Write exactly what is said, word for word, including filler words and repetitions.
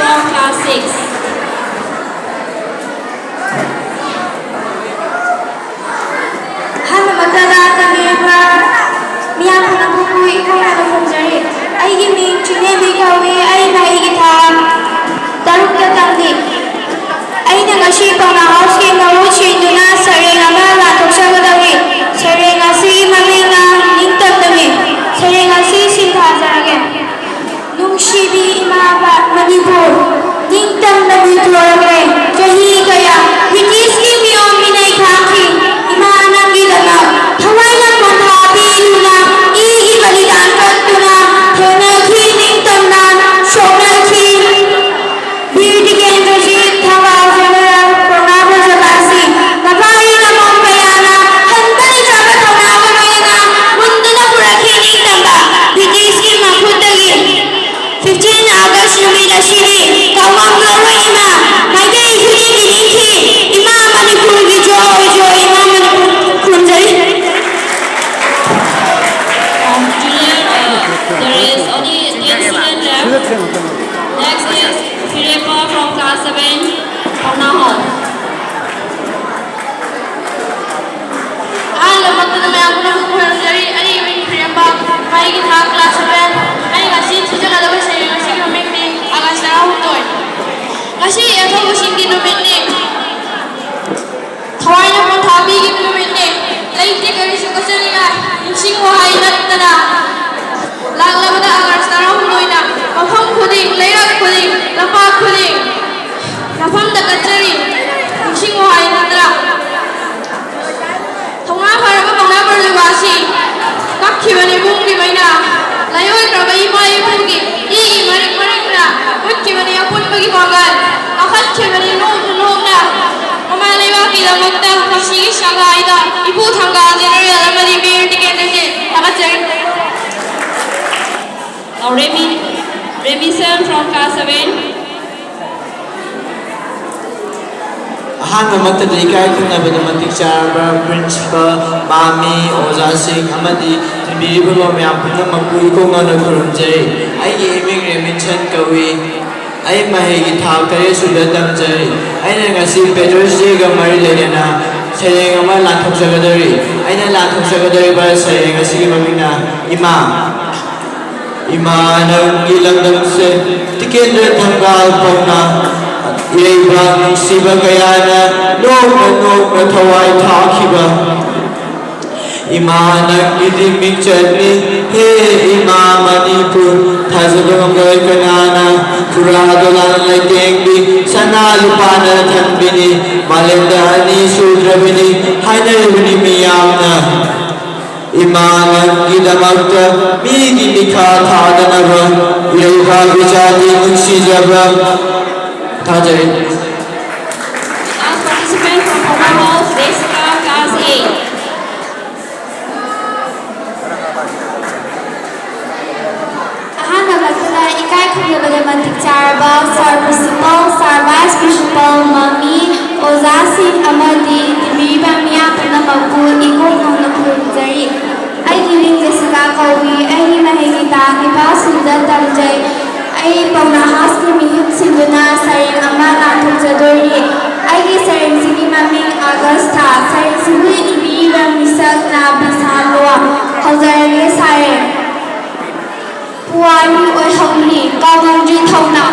From class six. ꯑꯍꯥꯟꯕ ꯃꯛꯇꯗ ꯇꯝꯕꯤꯔꯤꯕ ꯃꯤꯌꯥꯝ ꯄꯨꯝꯅꯃꯛꯄꯨ ꯏꯀꯥꯏ ꯍꯟꯅ ꯈꯨꯔꯨꯝꯖꯔꯤ꯫ ꯑꯩꯒꯤ ꯃꯤꯡ ꯆꯤꯡꯂꯦꯝꯕꯤ ꯀꯧꯏ꯫ ꯑꯩ ꯃꯍꯩꯒꯤ ꯊꯥꯛ ꯇꯔꯨꯛꯇ ꯇꯝꯂꯤ꯫ ꯑꯩꯅ ꯉꯁꯤ ꯄꯥꯎꯅꯥ ꯍꯥꯎꯁꯀꯤ ꯃꯍꯨꯠ ꯁꯤꯟꯗꯨꯅ ꯁꯩꯔꯦꯡ ꯑꯃ ꯂꯥꯟꯊꯣꯛꯆꯒꯗꯧꯔꯤ꯫ ꯁꯩꯔꯦꯡ ꯑꯁꯤꯒꯤ ꯃꯃꯤꯡꯅ ꯅꯤꯡꯇꯝꯅ ꯃꯤ꯫ ꯁꯩꯔꯦꯡ ꯑꯁꯤ ꯁꯤꯟꯊꯥꯖꯔꯒꯦ꯫ ꯅꯨꯡꯁꯤꯕꯤ ꯏꯃꯥ ꯃꯅꯤꯄꯨꯔ, ꯅꯤꯡꯇꯝꯅ ꯃꯤꯊꯣꯔꯛꯂꯦ꯫ ꯆꯍꯤ ꯀꯌꯥ ꯕ꯭ꯔꯤꯇꯤꯁꯀꯤ ꯃꯤꯑꯣꯠ ꯃꯤꯅꯩ ꯈꯥꯡꯈꯤ꯫ ꯏꯃꯥ ꯅꯪꯒꯤꯗꯃꯛ ꯊꯋꯥꯏꯅ ꯄꯣꯟꯊꯥ ꯄꯤꯗꯨꯅ ꯏꯒꯤ ꯕꯂꯤꯗꯥꯟ ꯀꯠꯇꯨꯅ ꯊꯦꯡꯅꯈꯤ, ꯅꯤꯡꯇꯝꯅ ꯁꯣꯛꯅꯈꯤ꯫ ꯕꯤꯔ ꯇꯤꯀꯦꯟꯗ꯭ꯔꯖꯤꯠ, ꯊꯧꯕꯥꯜ ꯖꯦꯅꯔꯦꯜ, ꯄꯥꯎꯅꯥ ꯕ꯭ꯔꯖꯕꯥꯁꯤ, ꯅꯄꯥꯒꯤ ꯅꯃꯣꯝ ꯀꯌꯥꯅ ꯍꯟꯕ ꯂꯩꯇ꯭ꯔꯕ ꯊꯧꯅꯥꯒ ꯂꯣꯏꯅꯅ ꯃꯨꯟꯗꯨꯅ ꯄꯨꯔꯛꯈꯤ ꯅꯤꯡꯇꯝꯕ ꯕ꯭ꯔꯤꯇꯤꯁꯀꯤ ꯃꯈꯨꯠꯇꯒꯤ꯫ Fifteen August ꯅꯨꯃꯤꯠ ꯑꯁꯤꯗꯤ ꯀꯥꯎꯉꯝꯂꯔꯣꯏ ꯏꯃꯥ, ꯃꯥꯏꯀꯩ ꯈꯨꯗꯤꯡꯒꯤ ꯅꯤꯡꯈꯤ꯫ ꯏꯃꯥ ꯃꯅꯤꯄꯨꯔꯒꯤ ꯖꯣꯏ, ꯖꯣꯏ, ꯏꯃꯥ Manipur. ꯈꯨꯔꯨꯝꯖꯔꯤ꯫ From junior, uh, there is only ten students left. Next is Firepa from class seven, Pona Hall. ꯑꯍꯥꯟꯕꯃꯛꯇꯗ ꯃꯌꯥꯝ ꯄꯨꯝꯅꯃꯛꯄꯨ ꯈꯨꯔꯨꯝꯖꯔꯤ꯫ ꯑꯩꯒꯤ ꯃꯤꯡ ꯐꯤꯔꯦꯝꯕ, ꯃꯍꯩꯒꯤ ꯊꯥꯛ class seven꯫ ꯑꯩ ꯉꯁꯤ ꯁꯤꯖꯤꯟꯅꯒꯗꯕ ꯁꯩꯔꯦꯡ ꯑꯁꯤꯒꯤ ꯃꯃꯤꯡꯗꯤ ꯑꯥꯒꯁ ꯇꯔꯥꯍꯨꯝꯗꯣꯏ꯫ ꯉꯁꯤ ꯑꯊꯧꯕꯁꯤꯡꯒꯤ ꯅꯨꯃꯤꯠꯅꯤ꯫ ꯊꯋꯥꯏꯅ ꯄꯣꯟꯊꯥ ꯄꯤꯈꯤꯕ ꯅꯨꯃꯤꯠꯅꯤ꯫ ꯂꯩꯇꯦ ꯀꯔꯤꯁꯨ ꯀꯠꯆꯅꯤꯡꯉꯥꯏ, ꯅꯤꯡꯁꯤꯡ ꯋꯥꯍꯩ ꯅꯠꯇꯅ꯫ ꯂꯥꯛꯂꯕꯗ ꯑꯥꯒꯁ ꯇꯔꯥꯍꯨꯝꯗꯣꯏꯅ ꯃꯐꯝ ꯈꯨꯗꯤꯡ, ꯂꯩꯔꯛ ꯈꯨꯗꯤꯡ, ꯂꯝꯄꯥꯛ ꯈꯨꯗꯤꯡ, ꯃꯐꯝꯗ ꯀꯠꯆꯔꯤ, ꯅꯤꯡꯁꯤꯡ ꯋꯥꯍꯩ ꯅꯠꯇꯅ꯫ ꯊꯧꯅꯥ ꯐꯔꯕ ꯄꯥꯎꯅꯥ ꯕ꯭ꯔꯖꯕꯥꯁꯤ ꯀꯞꯈꯤꯕꯅꯤ ꯏꯕꯨꯡꯒꯤ ꯃꯩꯅ, ꯂꯥꯏꯑꯣꯏꯈ꯭ꯔꯕ ꯏꯃꯥ ꯏꯄꯨꯒꯤ ꯏꯒꯤ ꯃꯔꯤꯛ ꯃꯔꯤꯛꯅ ꯍꯨꯠꯈꯤꯕꯅꯤ ꯑꯄꯨꯟꯕꯒꯤ ꯄꯥꯡꯒꯜ, ꯀꯥꯈꯠꯈꯤꯕꯅꯤ ꯅꯣꯛꯅ ꯅꯣꯛꯅ ꯃꯃꯥ ꯂꯩꯕꯥꯛꯀꯤꯗꯃꯛꯇ꯫ ꯉꯁꯤꯒꯤ ꯁꯪꯒꯥꯏꯗ ꯏꯄꯨ ꯊꯪꯒꯥꯜ ꯖꯦꯅꯔꯦꯜ ꯑꯃꯗꯤ ꯕꯤꯔ ꯇꯤꯀꯦꯟꯗ꯭ꯔꯖꯤꯠ ꯊꯥꯒꯠꯆꯔꯤ꯫ Now, Remi, Remi sir from class seven. ꯑꯍꯥꯟꯕꯃꯛꯇꯗ ꯏꯀꯥꯏ ꯈꯨꯝꯅꯕꯗ ꯃꯇꯤꯛ ꯆꯥꯔꯕ principal, ꯃꯥꯃꯤ, ꯑꯣꯖꯥꯁꯤꯡ ꯑꯃꯗꯤ ꯇꯤꯟꯕꯤꯔꯤꯕ ꯃꯌꯥꯝ ꯄꯨꯝꯅꯃꯛꯄꯨ ꯏꯀꯣꯛ ꯉꯥꯎꯅ ꯈꯨꯔꯨꯝꯖꯔꯤ꯫ ꯑꯩꯒꯤ ꯏꯃꯤꯡ ꯔꯦꯃꯤꯟꯁꯟ ꯀꯧꯏ꯫ ꯑꯩ ꯃꯍꯩꯒꯤ ꯊꯥꯛ ꯇꯔꯦꯠ ꯁꯨꯕꯗ ꯇꯝꯖꯔꯤ꯫ ꯑꯩꯅ ꯉꯁꯤ Father's Dayꯒ ꯃꯔꯤ ꯂꯩꯅꯅ ꯁꯩꯔꯦꯡ ꯑꯃ ꯂꯥꯟꯊꯣꯛꯆꯒꯗꯧꯔꯤ꯫ ꯑꯩꯅ ꯂꯥꯟꯊꯣꯛꯆꯒꯗꯧꯔꯤꯕ ꯁꯩꯔꯦꯡ ꯑꯁꯤꯒꯤ ꯃꯃꯤꯡꯅ ꯏꯃꯥ꯫ ꯏꯃꯥ, ꯅꯪꯒꯤ ꯂꯝꯗꯝꯁꯦ ꯇꯤꯀꯦꯟꯗ꯭ꯔ ꯊꯪꯒꯥꯜ ꯐꯥꯎꯅ ꯏꯔꯩꯕꯥꯛ ꯅꯨꯡꯁꯤꯕ ꯀꯌꯥꯅ ꯅꯣꯛꯅ ꯅꯣꯛꯅ ꯊꯋꯥꯏ ꯊꯥꯈꯤꯕ꯫ ꯏꯃꯥ, ꯅꯪꯒꯤꯗꯤ ꯃꯤꯡꯆꯠꯅꯤ꯫ ꯍꯦ ꯏꯃꯥ ꯃꯅꯤꯄꯨꯔ, ꯊꯥꯖꯕ ꯉꯝꯂꯣꯏ ꯀꯅꯥꯅ꯫ ꯐꯨꯔꯥꯗꯣ ꯂꯥꯟ ꯂꯩꯇꯦꯡꯕꯤ, ꯁꯅꯥ ꯂꯨꯄꯥꯅ ꯊꯟꯕꯤꯅꯤ꯫ ꯃꯥꯂꯦꯝꯗ ꯑꯅꯤ ꯁꯨꯗ꯭ꯔꯕꯤꯅꯤ ꯍꯥꯏꯅꯔꯤꯕꯅꯤ ꯃꯤꯌꯥꯝꯅ꯫ ꯏꯃꯥ, ꯅꯪꯒꯤꯗꯃꯛꯇ ꯃꯤꯒꯤ ꯃꯤꯈꯥ ꯊꯥꯗꯅꯕ ꯏꯔꯩꯕꯥꯛ ꯏꯆꯥꯗꯤ ꯅꯨꯡꯁꯤꯖꯕ꯫ ꯊꯥꯖꯔꯤ꯫ Last participant from Phola Hall, Jessica, class eight. ꯑꯍꯥꯟꯕ ꯃꯛꯇꯗ ꯏꯀꯥꯏ ꯈꯨꯝꯅꯕꯗ ꯃꯇꯤꯛ ꯆꯥꯔꯕ Sir Principal, Sir Vice Principal, ꯃꯃꯤ, ꯑꯣꯖꯥꯁꯤꯡ ꯑꯃꯗꯤ ꯇꯤꯟꯕꯤꯔꯤꯕ ꯃꯤꯌꯥꯝ ꯄꯨꯝꯅꯃꯛꯄꯨ ꯏꯀꯣꯛ ꯈꯪꯅ ꯈꯨꯔꯨꯝꯖꯔꯤ꯫ ꯑꯩꯒꯤ ꯃꯤꯡ ꯖꯦꯁꯤꯀꯥ ꯀꯧꯏ꯫ ꯑꯩꯒꯤ ꯃꯍꯩꯒꯤ ꯇꯥꯡ ꯅꯤꯄꯥꯜ ꯁꯨꯕꯗ ꯇꯝꯖꯩ꯫ ꯑꯩ ꯄꯥꯎꯅꯥ ꯍꯥꯎꯁꯀꯤ ꯃꯤꯍꯨꯠ ꯁꯤꯟꯗꯨꯅ ꯁꯩꯔꯦꯡ ꯑꯃ ꯂꯥꯟꯊꯣꯛꯆꯗꯣꯔꯤ꯫ ꯑꯩꯒꯤ ꯁꯩꯔꯦꯡꯁꯤꯒꯤ ꯃꯃꯤꯡ ꯑꯥꯒꯁ ꯊꯥ꯫ ꯁꯩꯔꯦꯡꯁꯤꯕꯨ ꯏꯕꯤꯔꯤꯕ ꯃꯤꯁꯛꯅ ꯕꯤꯁꯥꯂꯣ꯫ ꯍꯧꯖꯔꯒꯦ ꯁꯩꯔꯦꯡ꯫ ꯄꯨꯋꯥꯔꯤ ꯑꯣꯏꯍꯧꯔꯤ ꯀꯥꯎꯉꯝꯗ꯭ꯔꯤ ꯊꯧꯅꯥ꯫